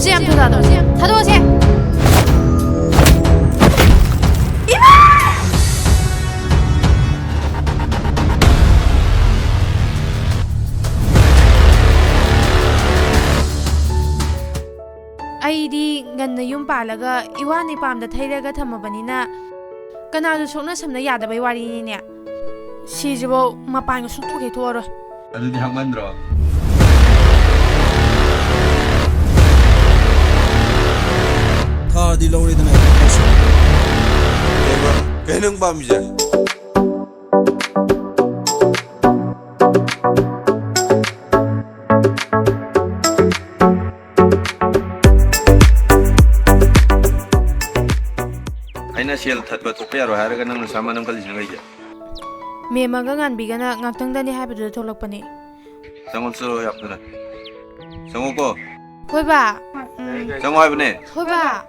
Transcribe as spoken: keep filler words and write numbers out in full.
ꯁꯦ, ꯌꯥꯝ ꯊꯨꯅ ꯊꯥꯗꯣꯛꯑꯣ꯫ ꯊꯥꯗꯣꯛꯑꯣꯁꯦ꯫ ꯏꯃꯥ! ꯑꯩꯗꯤ ꯉꯟꯅ ꯌꯨꯝ ꯄꯥꯜꯂꯒ ꯏꯋꯥ ꯅꯤꯄꯥꯝꯗ ꯊꯩꯔꯒ ꯊꯝꯃꯕꯅꯤꯅ ꯀꯅꯥꯁꯨ ꯁꯣꯛꯅ ꯁꯝꯅ ꯌꯥꯗꯕꯩ ꯋꯥꯔꯤꯅꯤꯅꯦ꯫ ꯁꯤꯁꯤꯐꯧ ꯃꯄꯥꯟꯒ ꯁꯨꯡꯊꯣꯛ ꯍꯦꯛ ꯊꯣꯛꯑꯔꯣꯏ꯫ ꯑꯗꯨꯗꯤ ꯍꯛꯃꯟꯗ꯭ꯔꯣ? ꯊꯥꯔꯗꯤ ꯂꯧꯔꯦꯗꯅ꯫ ꯀꯩꯕ? ꯀꯩ ꯅꯪ ꯄꯥꯝꯃꯤꯁꯦ? ꯑꯩꯅ ꯁꯦꯜ ꯊꯠꯄ ꯊꯣꯛꯄ ꯌꯥꯔꯣꯏ ꯍꯥꯏꯔꯒ ꯅꯪ ꯅꯁꯥ ꯃꯅꯝ ꯀꯜꯂꯤꯁꯤꯅ ꯀꯩꯒꯤ? ꯃꯦꯝꯃꯒ ꯉꯥꯟꯕꯤꯒꯅ ꯉꯥꯛꯇꯪꯗꯅꯤ ꯍꯥꯏꯕꯗꯨꯗ ꯊꯣꯛꯂꯛꯄꯅꯤ꯫ ꯆꯪꯉꯣ, ꯆꯠꯂꯣ, ꯌꯥꯝ ꯊꯨꯅ꯫ ꯆꯪꯉꯣꯀꯣ꯫ ꯍꯣꯏ ꯕꯥ꯫ ꯎꯝ꯫ ꯆꯪꯉꯣ ꯍꯥꯏꯕꯅꯦ꯫ ꯍꯣꯏ ꯕꯥ꯫